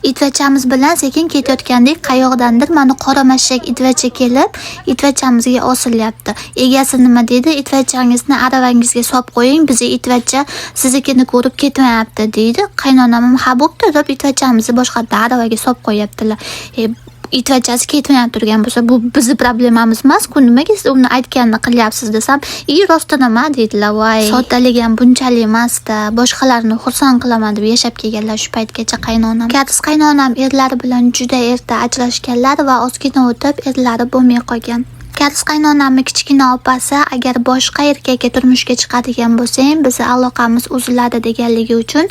Itvachamiz bilan sekin ketayotgandik, qayoqdandir mana qora mashak itvacha kelib, itvachamizga osilyapti. Egasi nima deydi? "Itvachangizni aravangizga solib qo'ying, bizni itvacha siznikini ko'rib ketmayapti", deydi. Qaynonam ham "Ha, bo'pti", deb itvachamizni boshqatdan aravaga solib qo'yaptilar. E, itvachasi ketmayap turgan bo'lsa, bu bizni problemamiz emas-ku, nimaga siz uni aytganini qilyapsiz desam, "I, rostdan ham", deydilar. Voy, soddalik ham bunchalik emas-da, boshqalarni xursand qilaman deb yashab kelganlar shu paytgacha qaynonam. Karis qaynonam erlari bilan juda erta ajrashganlar va ozgina o'tib erlari bo'lmay qolgan. Karis qaynonamni kichkina opasi agar boshqa erkakka turmushga chiqadigan bo'lsang, bizni aloqamiz uziladi deganligi uchun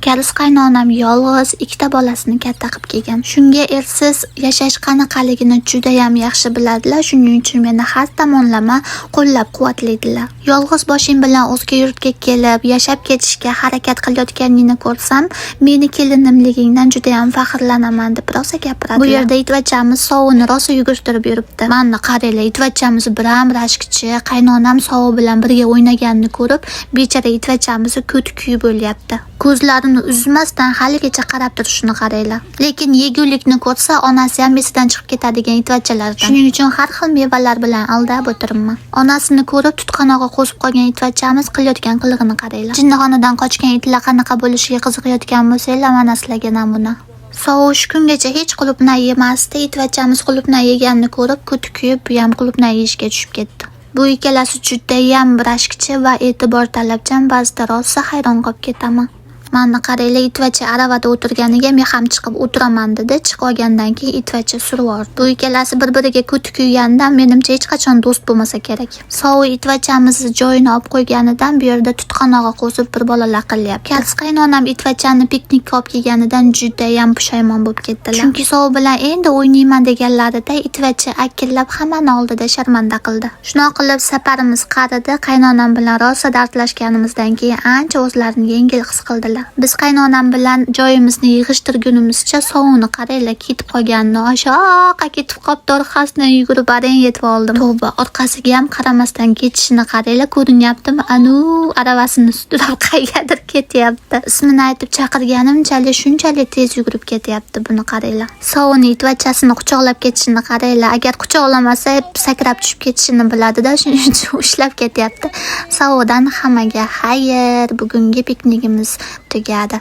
karis qaynonam yolg'iz ikkita bolasini katta qilib kelgan. Shunga ersiz yashash qanaqaligini judayam yaxshi biladilar. Shuning uchun meni har tomonlama qo'llab-quvvatlaydilar. "Yolg'iz boshing bilan o'zga yurtga kelib, yashab ketishga harakat qilayotganingni ko'rsam, meni kelinimligingdan judayam faxrlanaman", deb rosa gapiradilar. Bu yerda itvachamiz sovuni rosa yugurtirib yuribdi. Mana qaranglar, itvachamiz biram rashkchi, qaynonam sovi bilan birga o'ynaganini ko'rib, bechora itvachamizni ko'ti kuyib o'lyapti. Ko'zlarini uzmasdan haligacha qarab turishini qaranglar. Lekin yegulikni ko'rsa, onasi ham esidan chiqib ketadigan itvachalardan. Shuning uchun har xil mevalar bilan aldab o'tiribman. Onasini ko'rib tutqanog'i qo'zib qolgan itvachamiz qilayotgan qilig'ini qaranglar. Jinnixonadan qochgan itlar qanaqa bo'lishiga qiziqayotgan bo'lsanglar, mana sizlarga namuna. Sovuq kungacha hech qulupnay yemasdi. Itvachamiz qulupnay yeganini ko'rib, ko'ti kuyib, bu ham qulupnay yeyishga tushib ketdi. Bu ikkalasi judayam rashkchi va e'tibor talabchan, ba'zida rosa hayron qolib ketaman. Mana qaranglar, itvacha aravada o'tirganiga men ham chiqib o'tiraman dedi. Chiqib olgandan keyin itvacha surib yubordi. Bu ikkalasi bir-biriga ko'ti kuyganidan menimcha hech qachon do'st bo'lmasa kerak. Sovuq itvachamizni joyini olib qo'yganidan bu yerda tutqanog'i qo'zib bir bola laqillayapti. Karis qaynonam itvachani piknikka olib kelganidan judayam pushaymon bo'lib ketdilar. Chunki sovuq bilan endi o'ynayman deganlarida itvacha akillab hammani oldida sharmanda qildi. Shunaqa qilib safarimiz qaridi. Qaynonam bilan rosa dardlashganimizdan keyin ancha o'zlarini yengil his qildilar. Biz qaynonam bilan joyimizni yig'ishtirgunimizcha sovuni qaranglar, ketib qolganini, oshoqqa ketib qolibdi, orqasidan yugurib arang yetib oldim. Tavba, orqasiga ham qaramasdan ketishini qaranglar, ko'rinyaptimi? Anu aravasini sudrab qayergadir ketyapti. Ismini aytib chaqirganimchalik shunchalik tez yugurib ketyapti, buni qaranglar. Sovuni itvachasini quchoqlab ketishini qaranglar. Agar quchoqlamasa, sakrab tushib ketishini biladida, shuning uchun ushlab ketyapti. Sovuqdan hammaga xayr, bugungi piknikimiz tugadi.